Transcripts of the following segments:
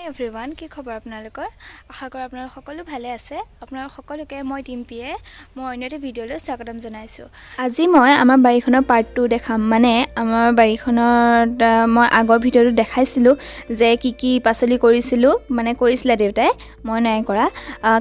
Everyone, কি খবৰ আপোনালোকৰ? আশা কৰোঁ আপোনালোক সকলো ভালে আছে। আপোনালোক সকলোকে মই ডিম্পীয়ে মই অন্য এটা ভিডিঅ'লৈ স্বাগতম জনাইছোঁ। আজি মই আমাৰ বাৰীখনৰ পাৰ্ট 2 দেখাম। মানে আমাৰ বাৰীখনত মই আগৰ ভিডিঅ'টো দেখাইছিলোঁ যে কি কি পাচলি কৰিছিলোঁ, মানে কৰিছিলে দেউতাই, মই নাই কৰা।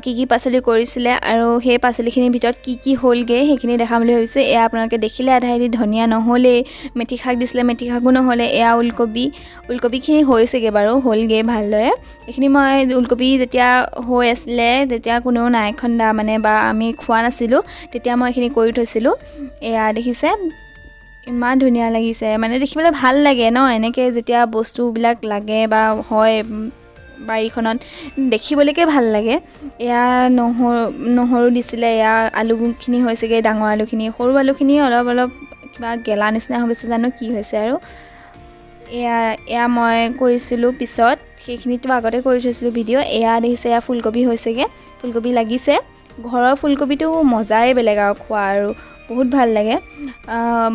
কি কি পাচলি কৰিছিলে আৰু সেই পাচলিখিনিৰ ভিতৰত কি কি হ'লগৈ সেইখিনি দেখাম বুলি ভাবিছোঁ। এয়া আপোনালোকে দেখিলে আধা আধি ধনিয়া নহ'লেই, মেথি শাক দিছিলে, মেথি শাকো নহ'লে। এয়া ওলকবি, ওলকবিখিনি হৈছেগৈ বাৰু, হ'লগৈ ভালদৰে। এইখিনি মই ওলকবি যেতিয়া হৈ আছিলে তেতিয়া কোনেও নাই খন্দা মানে বা আমি খোৱা নাছিলোঁ, তেতিয়া মই এইখিনি কৰি থৈছিলোঁ। এয়া দেখিছে ইমান ধুনীয়া লাগিছে, মানে দেখিবলৈ ভাল লাগে ন এনেকৈ যেতিয়া বস্তুবিলাক লাগে বা হয় বাৰীখনত দেখিবলৈকে ভাল লাগে। এয়া নহৰু দিছিলে, এয়া আলুখিনি হৈছেগৈ, ডাঙৰ আলুখিনি, সৰু আলুখিনি অলপ অলপ কিবা গেলা নিচিনা হৈ গৈছে, জানো কি হৈছে আৰু। এয়া মই কৰিছিলোঁ পিছত, সেইখিনিতো আগতে কৰি থৈছিলোঁ ভিডিঅ'। এয়া দেখিছে এয়া ফুলকবি হৈছেগৈ, ফুলকবি লাগিছে। ঘৰৰ ফুলকবিটো মজাই বেলেগ আৰু খোৱা আৰু বহুত ভাল লাগে।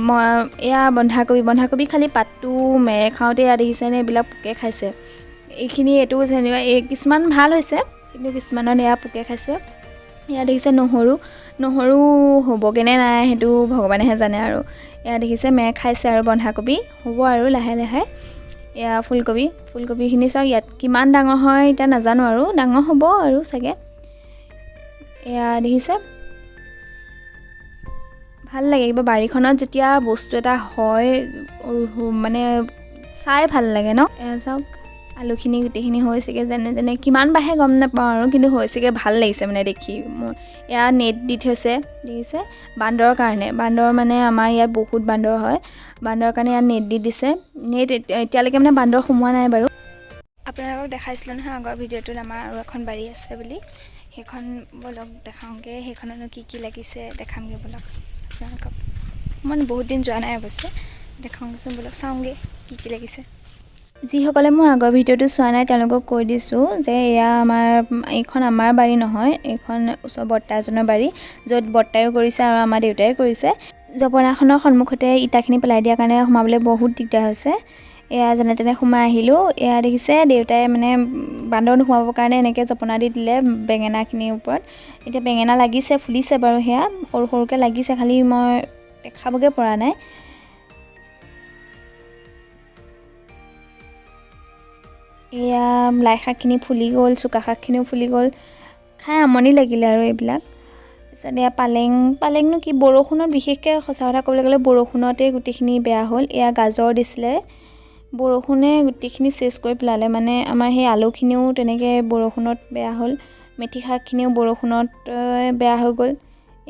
মই এয়া বন্ধাকবি, বন্ধাকবি খালি পাতটো মেৰে খাওঁতে এয়া দেখিছেনে এইবিলাক পোকে খাইছে। এইখিনি এইটো যেনিবা এই কিছুমান ভাল হৈছে, কিন্তু কিছুমানত এয়া পোকে খাইছে। এয়া দেখিছে নহৰু, নহৰু হ'বগৈনে নাই সেইটো ভগৱানেহে জানে আৰু। এয়া দেখিছে মেৰ খাইছে আৰু বন্ধাকবি হ'ব আৰু লাহে লাহে। এয়া ফুলকবি, ফুলকবিখিনি চাওক ইয়াত কিমান ডাঙৰ হয় এতিয়া নাজানো আৰু, ডাঙৰ হ'ব আৰু চাগে। এয়া দেখিছে ভাল লাগে কিবা বাৰীখনত যেতিয়া বস্তু এটা হয় মানে চাই ভাল লাগে ন। এয়া চাওক আলুখিনি গোটেইখিনি হৈছেগৈ যেনে তেনে, কিমান বাঢ়ে গম নাপাওঁ আৰু, কিন্তু হৈছেগৈ, ভাল লাগিছে মানে দেখি মোৰ। এয়া নেট দি থৈছে দেখিছে বান্দৰৰ কাৰণে, বান্দৰ মানে আমাৰ ইয়াত বহুত বান্দৰ হয়, বান্দৰৰ কাৰণে ইয়াত নেট দি দিছে। নেট এতিয়ালৈকে মানে বান্দৰ সোমোৱা নাই বাৰু। আপোনালোকক দেখাইছিলোঁ নহয় আগৰ ভিডিঅ'টোত আমাৰ আৰু এখন বাৰী আছে বুলি, সেইখন ব'লক দেখাওঁগৈ, সেইখননো কি কি লাগিছে দেখামগৈ ব'লক আপোনালোকক। মই বহুত দিন যোৱা নাই অৱশ্যে, দেখাওঁগৈচোন ব'লক, চাওঁগৈ কি কি লাগিছে। যিসকলে মোৰ আগৰ ভিডিঅ'টো চোৱা নাই তেওঁলোকক কৈ দিছোঁ যে এয়া আমাৰ এইখন আমাৰ বাৰী নহয়, এইখন ওচৰ বৰ্তা এজনৰ বাৰী, য'ত বৰ্তায়ো কৰিছে আৰু আমাৰ দেউতায়ো কৰিছে। জপনাখনৰ সন্মুখতে ইটাখিনি পেলাই দিয়াৰ কাৰণে সোমাবলৈ বহুত দিগদাৰ হৈছে। এয়া যেনে তেনে সোমাই আহিলোঁ। এয়া দেখিছে দেউতাই মানে বান্দৰ নোসোমাবৰ কাৰণে এনেকৈ জপনা দি দিলে বেঙেনাখিনিৰ ওপৰত। এতিয়া বেঙেনা লাগিছে, ফুলিছে বাৰু, সেয়া সৰু সৰুকৈ লাগিছে, খালি মই দেখাবগৈ পৰা নাই। এয়া লাই শাকখিনি ফুলি গ'ল, চুকা শাকখিনিও ফুলি গ'ল, খাই আমনি লাগিলে আৰু এইবিলাক। তাৰপিছত এয়া পালেং, পালেংনো কি বৰষুণত বিশেষকৈ সঁচা কথা ক'বলৈ গ'লে বৰষুণতেই গোটেইখিনি বেয়া হ'ল। এয়া গাজৰ দিছিলে, বৰষুণে গোটেইখিনি চেচ কৰি পেলালে, মানে আমাৰ সেই আলুখিনিও তেনেকৈ বৰষুণত বেয়া হ'ল, মেথি শাকখিনিও বৰষুণত বেয়া হৈ গ'ল।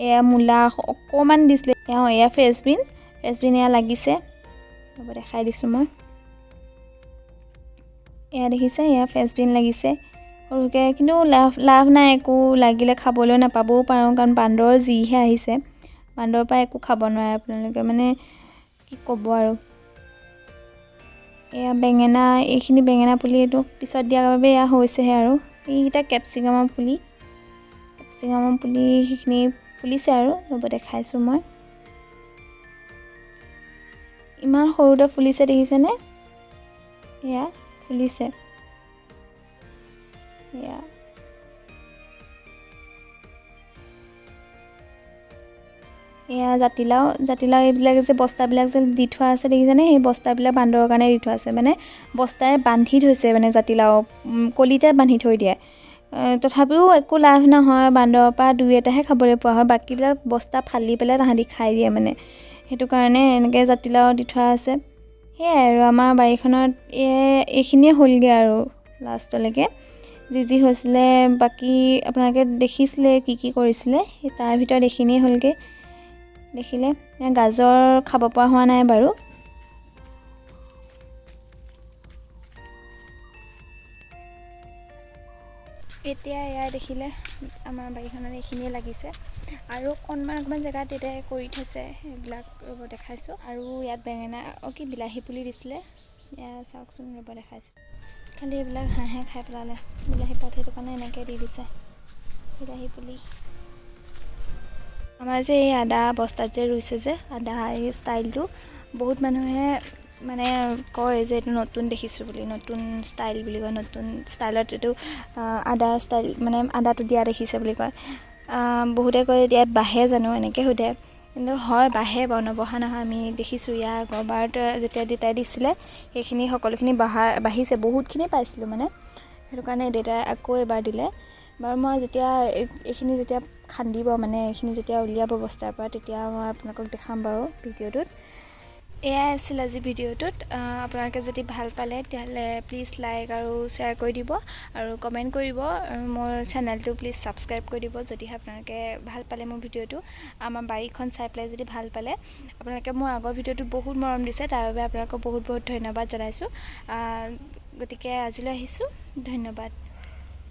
এয়া মূলা অকণমান দিছিলে, এয়া ফ্ৰেচবিন, ফ্ৰেচবিন এয়া লাগিছে, ৰ'ব দেখাই দিছোঁ মই। এয়া দেখিছে এয়া ফ্ৰেচবিন লাগিছে সৰুকৈ, কিন্তু লাভ নাই একো, লাগিলে খাবলৈ নাপাবও পাৰোঁ, কাৰণ বান্দৰ যিহে আহিছে, বান্দৰৰ পৰা একো খাব নোৱাৰে আপোনালোকে, মানে কি ক'ব আৰু। এয়া বেঙেনা, এইখিনি বেঙেনা পুলি এইটো পিছত দিয়াৰ বাবে এয়া হৈছেহে আৰু। এইকেইটা কেপচিকামৰ পুলি, কেপচিকামৰ পুলি সেইখিনি ফুলিছে আৰু, ৰ'ব দেখাইছোঁ মই। ইমান সৰুতে ফুলিছে দেখিছেনে, এয়া ফুলিছে। এয়া এয়া জাতিলাও, জাতিলাও এইবিলাক যে বস্তাবিলাক যে দি থোৱা আছে দেখিছেনে, সেই বস্তাবিলাক বান্দৰৰ কাৰণে দি থোৱা আছে, মানে বস্তাৰে বান্ধি থৈছে, মানে জাতিলাও কলিতে বান্ধি থৈ দিয়ে। তথাপিও একো লাভ নহয়, বান্দৰৰ পৰা দুই এটাহে খাবলৈ পোৱা হয়, বাকীবিলাক বস্তা ফালি পেলাই তাহাঁতি খাই দিয়ে মানে, সেইটো কাৰণে এনেকৈ জাতিলাও দি থোৱা আছে। সেয়াই আৰু আমাৰ বাৰীখনত এইখিনিয়ে হ'লগৈ আৰু লাষ্টলৈকে যি যি হৈছিলে, বাকী আপোনালোকে দেখিছিলে কি কি কৰিছিলে, সেই তাৰ ভিতৰত এইখিনিয়ে হ'লগৈ দেখিলে। গাজৰ খাব পৰা হোৱা নাই বাৰু। এতিয়া এয়া দেখিলে আমাৰ বাৰীখনত এইখিনিয়ে লাগিছে আৰু অকণমান অকণমান জেগাত এতিয়া কৰি থৈছে, সেইবিলাক ৰ'ব দেখাইছোঁ। আৰু ইয়াত বেঙেনা কি বিলাহী পুলি দিছিলে, এয়া চাওকচোন ৰ'ব দেখাইছোঁ। খালি এইবিলাক হাঁহে খাই পেলালে বিলাহী পাত, সেইটো কাৰণে এনেকৈ দি দিছে বিলাহী পুলি। আমাৰ যে এই আদা বস্তাত যে ৰুইছে যে আদা, এই ষ্টাইলটো বহুত মানুহে মানে কয় যে এইটো নতুন দেখিছোঁ বুলি, নতুন ষ্টাইল বুলি কয়, নতুন ষ্টাইলত এইটো আদা ষ্টাইল, মানে আদাটো দিয়া দেখিছে বুলি কয়। বহুতে কয় ইয়াত বাঢ়ে জানো, এনেকৈ সোধে। কিন্তু হয়, বাঢ়ে বাৰু, নবঢ়া নহয়। আমি দেখিছোঁ ইয়াৰ আগৰবাৰত যেতিয়া দেউতাই দিছিলে, সেইখিনি সকলোখিনি বাঢ়িছে, বহুতখিনি পাইছিলোঁ মানে। সেইটো কাৰণে দেউতাই আকৌ এবাৰ দিলে। বাৰু, মই যেতিয়া এইখিনি যেতিয়া খান্দিব, মানে এইখিনি যেতিয়া উলিয়াব বস্তাৰ পৰা, তেতিয়া মই আপোনালোকক দেখাম বাৰু ভিডিঅ'টোত। এয়াই আছিল আজি ভিডিঅ'টোত। আপোনালোকে যদি ভাল পালে, তেতিয়াহ'লে প্লিজ লাইক আৰু শ্বেয়াৰ কৰি দিব আৰু কমেণ্ট কৰিব আৰু মোৰ চেনেলটো প্লিজ ছাবস্ক্ৰাইব কৰি দিব, যদিহে আপোনালোকে ভাল পালে মোৰ ভিডিঅ'টো, আমাৰ বাৰীখন চাই পেলাই যদি ভাল পালে। আপোনালোকে মোৰ আগৰ ভিডিঅ'টোত বহুত মৰম দিছে, তাৰ বাবে আপোনালোকক বহুত বহুত ধন্যবাদ জনাইছোঁ। গতিকে আজিলৈ আহিছোঁ, ধন্যবাদ।